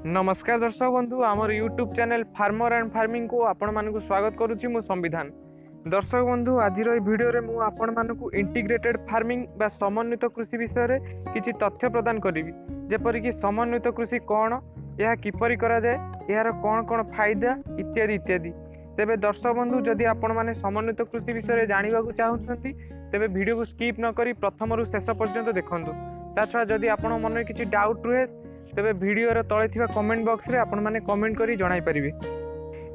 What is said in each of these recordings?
ନମସ୍କାର ଦର୍ଶକ ବନ୍ଧୁ, ଆମର ୟୁଟ୍ୟୁବ୍ ଚ୍ୟାନେଲ୍ ଫାର୍ମର ଆଣ୍ଡ ଫାର୍ମିଂକୁ ଆପଣମାନଙ୍କୁ ସ୍ୱାଗତ କରୁଛି ମୁଁ ସମ୍ବିଧାନ। ଦର୍ଶକ ବନ୍ଧୁ, ଆଜିର ଏହି ଭିଡ଼ିଓରେ ମୁଁ ଆପଣମାନଙ୍କୁ ଇଣ୍ଟିଗ୍ରେଟେଡ୍ ଫାର୍ମିଂ ବା ସମନ୍ୱିତ କୃଷି ବିଷୟରେ କିଛି ତଥ୍ୟ ପ୍ରଦାନ କରିବି, ଯେପରିକି ସମନ୍ୱିତ କୃଷି କ'ଣ, ଏହା କିପରି କରାଯାଏ, ଏହାର କ'ଣ କ'ଣ ଫାଇଦା ଇତ୍ୟାଦି ଇତ୍ୟାଦି। ତେବେ ଦର୍ଶକ ବନ୍ଧୁ, ଯଦି ଆପଣମାନେ ସମନ୍ୱିତ କୃଷି ବିଷୟରେ ଜାଣିବାକୁ ଚାହୁଁଛନ୍ତି, ତେବେ ଭିଡ଼ିଓକୁ ସ୍କିପ୍ ନ କରି ପ୍ରଥମରୁ ଶେଷ ପର୍ଯ୍ୟନ୍ତ ଦେଖନ୍ତୁ। ତା ଛଡ଼ା ଯଦି ଆପଣଙ୍କ ମନରେ କିଛି ଡାଉଟ୍ ରୁହେ, ତେବେ ଭିଡ଼ିଓର ତଳେ ଥିବା କମେଣ୍ଟ ବକ୍ସରେ ଆପଣମାନେ କମେଣ୍ଟ କରି ଜଣାଇ ପାରିବେ।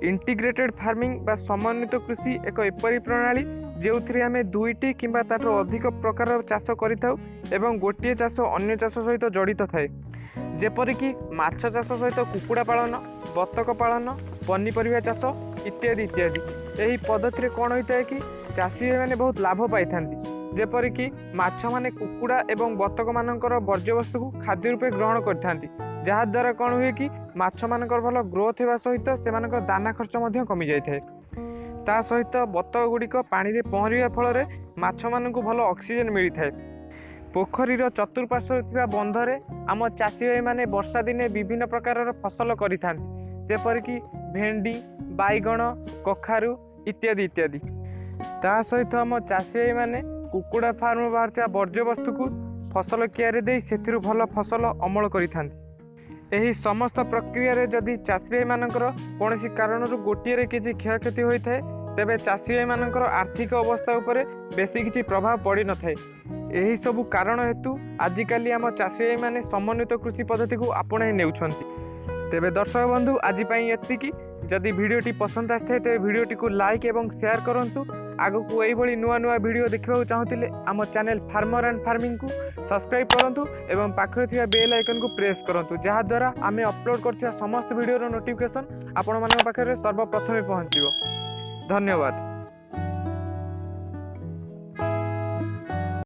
ଇଣ୍ଟିଗ୍ରେଟେଡ୍ ଫାର୍ମିଂ ବା ସମନ୍ୱିତ କୃଷି ଏକ ଏପରି ପ୍ରଣାଳୀ, ଯେଉଁଥିରେ ଆମେ ଦୁଇଟି କିମ୍ବା ତାଠାରୁ ଅଧିକ ପ୍ରକାରର ଚାଷ କରିଥାଉ ଏବଂ ଗୋଟିଏ ଚାଷ ଅନ୍ୟ ଚାଷ ସହିତ ଜଡ଼ିତ ଥାଏ, ଯେପରିକି ମାଛ ଚାଷ ସହିତ କୁକୁଡ଼ା ପାଳନ, ବତକ ପାଳନ, ପନିପରିବା ଚାଷ ଇତ୍ୟାଦି ଇତ୍ୟାଦି। ଏହି ପଦ୍ଧତିରେ କ'ଣ ହୋଇଥାଏ କି ଚାଷୀ ଭାଇମାନେ ବହୁତ ଲାଭ ପାଇଥାନ୍ତି। ଯେପରିକି ମାଛମାନେ କୁକୁଡ଼ା ଏବଂ ବତକମାନଙ୍କର ବର୍ଜ୍ୟବସ୍ତୁକୁ ଖାଦ୍ୟ ରୂପେ ଗ୍ରହଣ କରିଥାନ୍ତି, ଯାହାଦ୍ୱାରା କ'ଣ ହୁଏ କି ମାଛମାନଙ୍କର ଭଲ ଗ୍ରୋଥ୍ ହେବା ସହିତ ସେମାନଙ୍କ ଦାନା ଖର୍ଚ୍ଚ ମଧ୍ୟ କମିଯାଇଥାଏ। ତା ସହିତ ବତକ ଗୁଡ଼ିକ ପାଣିରେ ପହଁରିବା ଫଳରେ ମାଛମାନଙ୍କୁ ଭଲ ଅକ୍ସିଜେନ୍ ମିଳିଥାଏ। ପୋଖରୀର ଚତୁଃପାର୍ଶ୍ୱରେ ଥିବା ବନ୍ଧରେ ଆମ ଚାଷୀ ଭାଇମାନେ ବର୍ଷା ଦିନେ ବିଭିନ୍ନ ପ୍ରକାରର ଫସଲ କରିଥାନ୍ତି, ଯେପରିକି ଭେଣ୍ଡି, ବାଇଗଣ, କଖାରୁ ଇତ୍ୟାଦି ଇତ୍ୟାଦି। ତା ସହିତ ଆମ ଚାଷୀ ଭାଇମାନେ କୁକୁଡ଼ା ଫାର୍ମରୁ ବାହାରୁଥିବା ବର୍ଜ୍ୟବସ୍ତୁକୁ ଫସଲ କିଆରି ଦେଇ ସେଥିରୁ ଭଲ ଫସଲ ଅମଳ କରିଥାନ୍ତି। ଏହି ସମସ୍ତ ପ୍ରକ୍ରିୟାରେ ଯଦି ଚାଷୀ ଭାଇମାନଙ୍କର କୌଣସି କାରଣରୁ ଗୋଟିଏରେ କିଛି କ୍ଷୟକ୍ଷତି ହୋଇଥାଏ, ତେବେ ଚାଷୀ ଭାଇମାନଙ୍କର ଆର୍ଥିକ ଅବସ୍ଥା ଉପରେ ବେଶୀ କିଛି ପ୍ରଭାବ ପଡ଼ିନଥାଏ। ଏହିସବୁ କାରଣ ହେତୁ ଆଜିକାଲି ଆମ ଚାଷୀ ଭାଇମାନେ ସମନ୍ୱିତ କୃଷି ପଦ୍ଧତିକୁ ଆପଣାଇ ନେଉଛନ୍ତି। ତେବେ ଦର୍ଶକ ବନ୍ଧୁ, ଆଜି ପାଇଁ ଏତିକି। ଯଦି ଭିଡ଼ିଓଟି ପସନ୍ଦ ଆସିଥାଏ, ତେବେ ଭିଡ଼ିଓଟିକୁ ଲାଇକ୍ ଏବଂ ସେୟାର କରନ୍ତୁ। ଆଗକୁ ଏଇଭଳି ନୂଆ ନୂଆ ଭିଡ଼ିଓ ଦେଖିବାକୁ ଚାହୁଁଥିଲେ ଆମ ଚ୍ୟାନେଲ୍ ଫାର୍ମର ଆଣ୍ଡ ଫାର୍ମିଂକୁ ସବସ୍କ୍ରାଇବ୍ କରନ୍ତୁ ଏବଂ ପାଖରେ ଥିବା ବେଲ୍ ଆଇକନ୍କୁ ପ୍ରେସ୍ କରନ୍ତୁ, ଯାହାଦ୍ୱାରା ଆମେ ଅପଲୋଡ଼ କରୁଥିବା ସମସ୍ତ ଭିଡ଼ିଓର ନୋଟିଫିକେସନ୍ ଆପଣମାନଙ୍କ ପାଖରେ ସର୍ବପ୍ରଥମେ ପହଞ୍ଚିବ। ଧନ୍ୟବାଦ।